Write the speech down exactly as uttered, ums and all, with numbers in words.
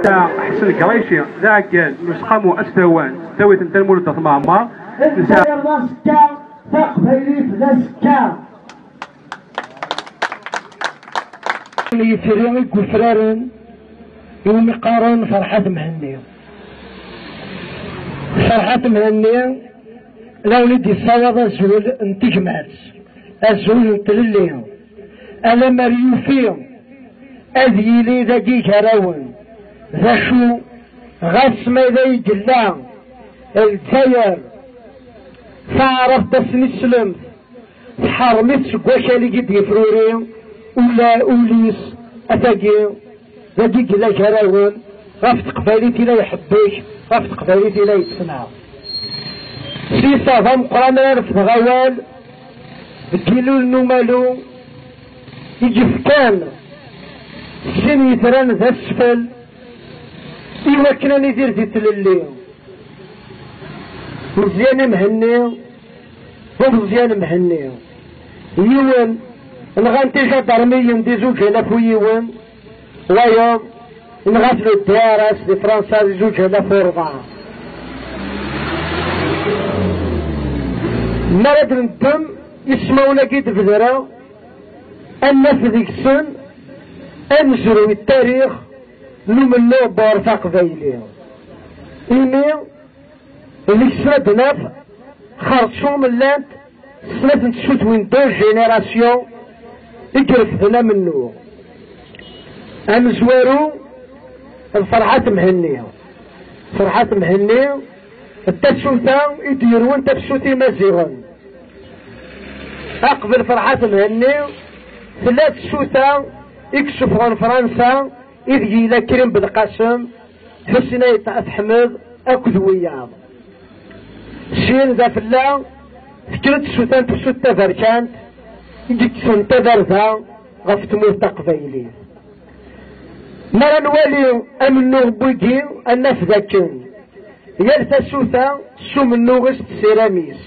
Ta Ḥsen Grayci, d aɛeggal n Useqqamu Asdawan, tawit n Dda Lmulud At Mɛemmer. Nesɛa Lezzayer d azekka, taqbaylit d azekka. Yitri i yufraren iwumi qqaren Ferḥat Mhenni. Ferḥat Mhenni la wen-id-yessawaḍ azul n tegmat, azul n tlelli, alamma yufi ad yili dagi gar-awen. D acu, ɣas ma yella i yella Lezzayer, taɛrabt tasnislemt, tḥerrem-it seg wakal i d-yefruri ula ul-is, atagi, dagi yella gar-awen, ɣef teqbaylit i la iḥebbek, ɣef teqbaylit i la yettnaɣ. Sisa d ameqqran ara refdeɣ awal deg yilul n umalu i yefkan sin yitran d asfel i wakken ad nidir di tlelli. Meẓyan Mhenni, d Umeẓyan Mhenni. Yiwen, nɣan-t ijadarmiyen di zuǧ alaf u yiwen, wayeḍ, nɣa-t le D R S di Fransa di zuǧ alaf u rebɛa. Mi ara d-neddem ismawen-agi d-bedreɣ, ad naf deg-sen amezruy n tarix n umennuɣ n uɛref aqbayli. Imi deg-sen ad naf xerṣum llant snat n tsutwin, deux générations, i irefden amennuɣ. Amezwaru d Ferḥat Mhenni. Ferḥat Mhenni d tasuta i d-yurwen tafsut imaziɣen. Aqbel Ferḥat Mhenni, tella tsuta i yessufɣen Fransa, ideg yella Krim Belqasem, Ḥusin Ayt At Ḥmed akked wiyaḍ. Syin d afella, tekker-d tsuta n tefsut taberkant i yekksen tabarda ɣef tmurt taqbaylit. Mi ara nwali amennuɣ n wigi, ad naf dakken yal tasuta s umennuɣ-is d ssiram-is.